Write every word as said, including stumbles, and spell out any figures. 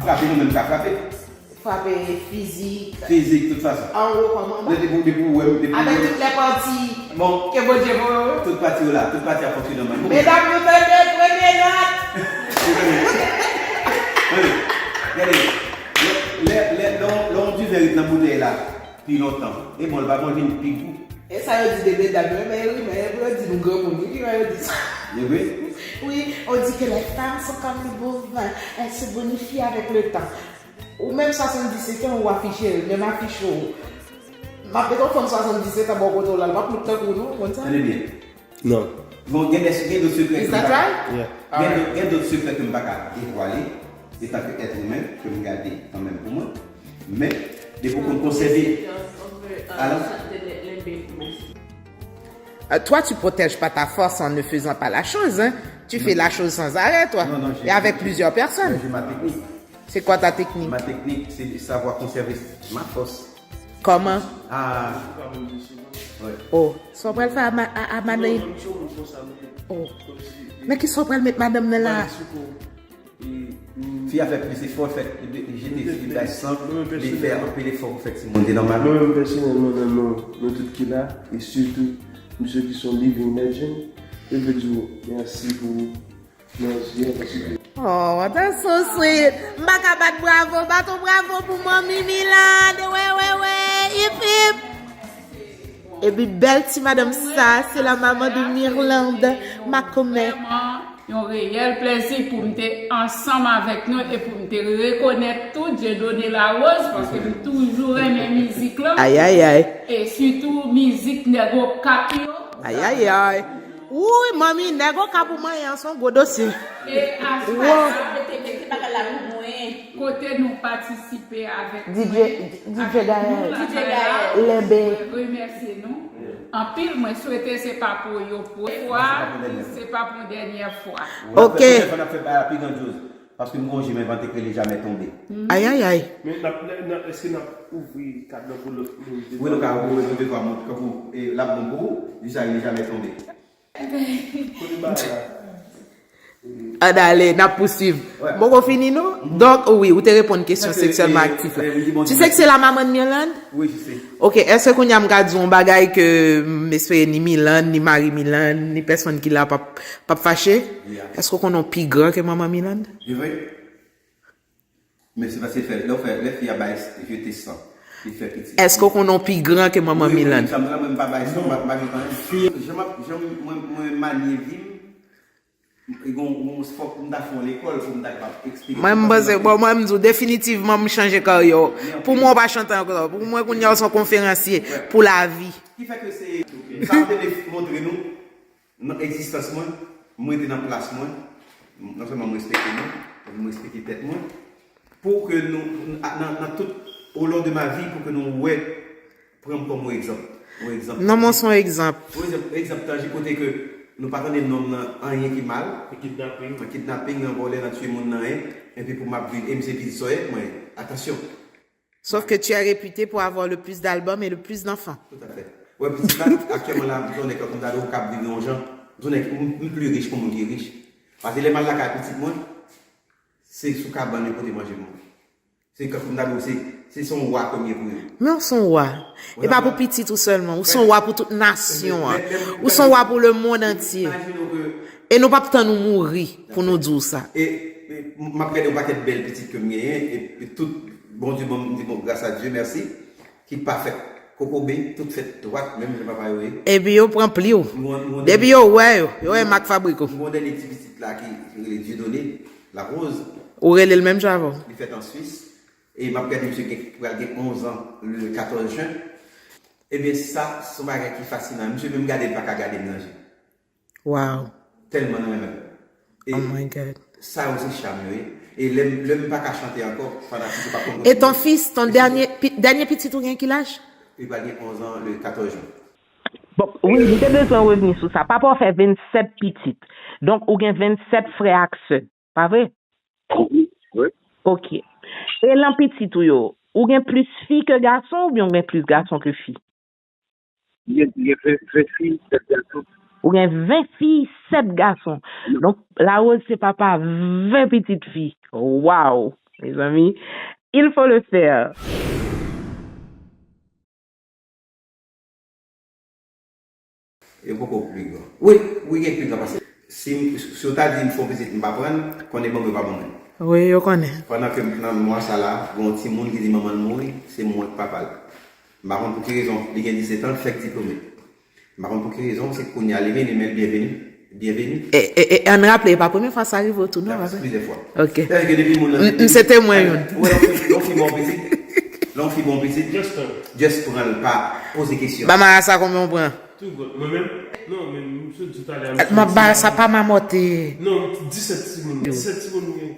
Frape nou menm ka frape. Frape fizik. Fizik, tout fason. Anwo kòm anba. Depi, depi ou wè m, depi ou Avèk wè m. Tout lè pati. Bon, Ke Bondye voye w. Tout pati yo la, tout pati ap fonksyone anba. Medam, nou tande, premye nòt. Gade, lè, lè, lè, lè yon diven ret nan boutèy la pi lontan, e bon, l pa bon, l vin pi gou. E sa yo di de medam yo, men rimè, e pou yo di nou granmoun, wi, ki jan yo di sa. Li vre? Oui, on dit que les femmes sont comme le beau vin, elles se bonifient avec le temps. Ou menm swasanndiset an, ou afiche l, menm afich ou. M ap mete yon fanm swasanndiset an bò kote w la, l p ap look tankou w non, ou konn sa? Tande byen. Non. Bon, gen de, gen dòt sekrè Is ke m that pa right? Yeah. Gen dòt, gen dòt sekrè ke m pa ka devwale, etan ke èt imen, ke m gade kanmenm pou mwen. Men, depi w konn konsève. Alò? Euh, toi, tu protèges pas ta force en ne faisant pas la chose, hein. Tu fais la chose sans arrêt, toi. Non, non, j'ai- Et avec plusieurs personnes. J'ai ma technique. C'est quoi ta technique? Ma technique, c'est de savoir conserver ma force. Comment? Ah, ouais. Oh, sa w pral fè a, ma- a, a madanm? Oh. Men ki sa w pral met madanm nan la? Fi a fè plis efò, fè de- jete fi bay san, li fè anpil efò pou fè timoun te nòmal. Mwen menm pèsonèlman nan non nou tout ki la, e sitou misye ki se yon living legend, e vle di w mèsi pou mèsi an paske Oh, that's so sweet. M pa ka bat bravo, bat yon bravo pou manmi Milande. Wè, wè, wè. Ip, ip. Epi bèl ti madanm sa, se la maman de Mirlande Makomè. Vrèman yon reyèl plèzi pou m te ansanm avèk nou e pou m te rekonèt tou Dieudonné Larose, paske m toujou renmen mizik lan. Ay, ay, ay. E sitou mizik nèg Okap yo. Ay, ay, ay. Wouy, manmi, nèg Okap ou manyen an, se yon gwo dosye. E aspa Wow. sa, mete, mete bagay la pou mwen. Kote nou patisipe avèk DJ, mwen, DJ avèk Gaël. nou la, Lenbe. mwen remèsye nou anpil. Mwen swete se pa pou yo pou fwa, se pa pou dènyè fwa. Ok. Fò n ap fè bagay la pi grandyoz. Paske m gon je m envante k rele Jamè Tonbe. Ay, ay, ay. Men n ap, n ap, èske n ap ouvri kad lan pou lòt moun? Wi, nou ka ouvri yon de twa moun, kankou, e, l ap bon pou ou, di sa rele Jamè Tonbe. Kote bagay la? Ann ale, n ap pouswiv. Ouais. Bon, kon fini, non? Donk, wi, ou te reponn kesyon Paske, seksyèlman e, aktif la. e, li di bon Tu sais que c'est la maman de Mirlande? Oui, je sais. Ok, èske kounye a m ka di yon bagay ke m espere ni Milande, ni mari Milande, ni pèsonn ki la p ap, p ap fache? Yeah. Èske w konnen yon pi gran ke manman Milande? Je veux. Men se paske fè, lè w fè, lè fi a bay jete san, li fè piti. Èske w konnen yon pi gran ke manman Milande? Wi, mwen, mwen pa bay san, mwen pa gen tan. Fi, jan m ap, jan mwen, mwen manye vi m, e gon, gon, fòk m ta fè yon lekòl pou m ta kapab eksplike. Mwen, m panse, bon, mwen, m di w, definitivman, m chanje karyè w. Pou mwen, w pa chante ankò. Pou mwen, kounye a, w se yon konferansye pou lavi. Ki fè ke se, sa m te vle montre nou, nan egzistans mwen, mwen rete nan plas mwen, non sèlman mwen respekte nou, epi mwen respekte tèt mwen, pou ke nou, nan, nan tout, au long de ma vie, pou ke nou wè, pran m kòm yon egzanp. Yon egzanp. Non, men w se yon egzanp. Yon egzanp, egzanp tanjib kote ke nou pa tande nonm nan anyen ki mal. Nan kidnaping, nan vòlè, nan tiye moun nan, en, epi pou m ap viv, e m se pitit sòyèt mwen, atansyon. Sauf que tu es réputé pour avoir le plus d'albums et le plus d'enfants. Tout à fait. Wè, pitit la, aktyèlman la, m tonnen kankou m ta di w k ap viv yon jan. M tonnen, m, m pli rich ke moun ki rich. Paske lè m al lakay pitit mwen, se sou kabann yo pote manje pou mwen. Se kankou m ta di w, se, se, se yon wa ke m ye pou yo. Men w se yon wa. E pa pou pitit ou sèlman. Ou se yon wa pou tout nasyon an. Ou se yon wa pou le monde entier. Imajine w ke E nou p ap tann ou mouri pou nou di w sa. E, e m ap gade yon pakèt bèl pitit ke m genyen, e, e tout, Bondye ban m, m di, bon, gras a Dye, mèsi, ki pa fèt kokobe, tout fèt dwat, menm jan papa yo ye. Epi yo pran pli w. M wè, m wè Depi yo wè yo, yo wè mak fabrik ou. M wè dènye ti pitit la ki, ki rele Dieudonné Larose, Ou rele l menm jan avè w. Li fèt an Swis, e m ap gade misye gen, pral gen onz an le katòz jen. Ebyen, sa, se yon bagay ki fasinan. Misye menm gade l pa ka gade m nan je. Wow. Tèlman nou renmen l. E Oh my God. Sa yo se cham yo ye. E lè m, lè m pa ka chante ankò, fanatik yo pa konn. E ton fis, ton dènye, pi- dènye pitit ou gen ki laj? Li pral gen onz an le katòz jen. Bon, wi, m te bezwen revni sou sa. Papa w fè vennsèt pitit. Donk, ou gen vennsèt frè ak sè, pa vre? Wi, wi. Ok. E lan pitit ou yo, ou gen plis fi ke gason oubyen ou gen plis gason ke fi? Gen, gen ven, ven fi, sèt gason. Ou gen ven fi, sèt gason. Donk, Larose se papa ven pitit fi. Waw! Mezanmi, il faut le faire. Yo poko pi gran. Wi, wi, gen pi gran pase. Si, si w ta di m fè yon pitit m pa pran l, konnen manman yo pa ban mwen. Wi, yo konnen. Pandan ke nan mwa sa la, gen yon timoun ki di manman l mouri, se mwen k papa l. M pa konn pou ki rezon, li gen disèt an, l fèk diplome. M pa konn pou ki rezon, se kounye a li vini, men l byenveni. Byenveni. E, e, e, ann raple, e pa premye fwa sa rive w tou, non? Plizyè fwa. Ok. Sètadi ke depi moun nan. M se temwen youn. Wè, lè yon fi bon pitit, lè yon fi bon pitit, just pran l, pa poze kesyon. Ba Marasa konbyen w pran? Tou gòt. Mwen menm? Non, men m sot di talè a. M ap ba sa pa mamòte. Non, disèt timoun. Disèt timoun mwen.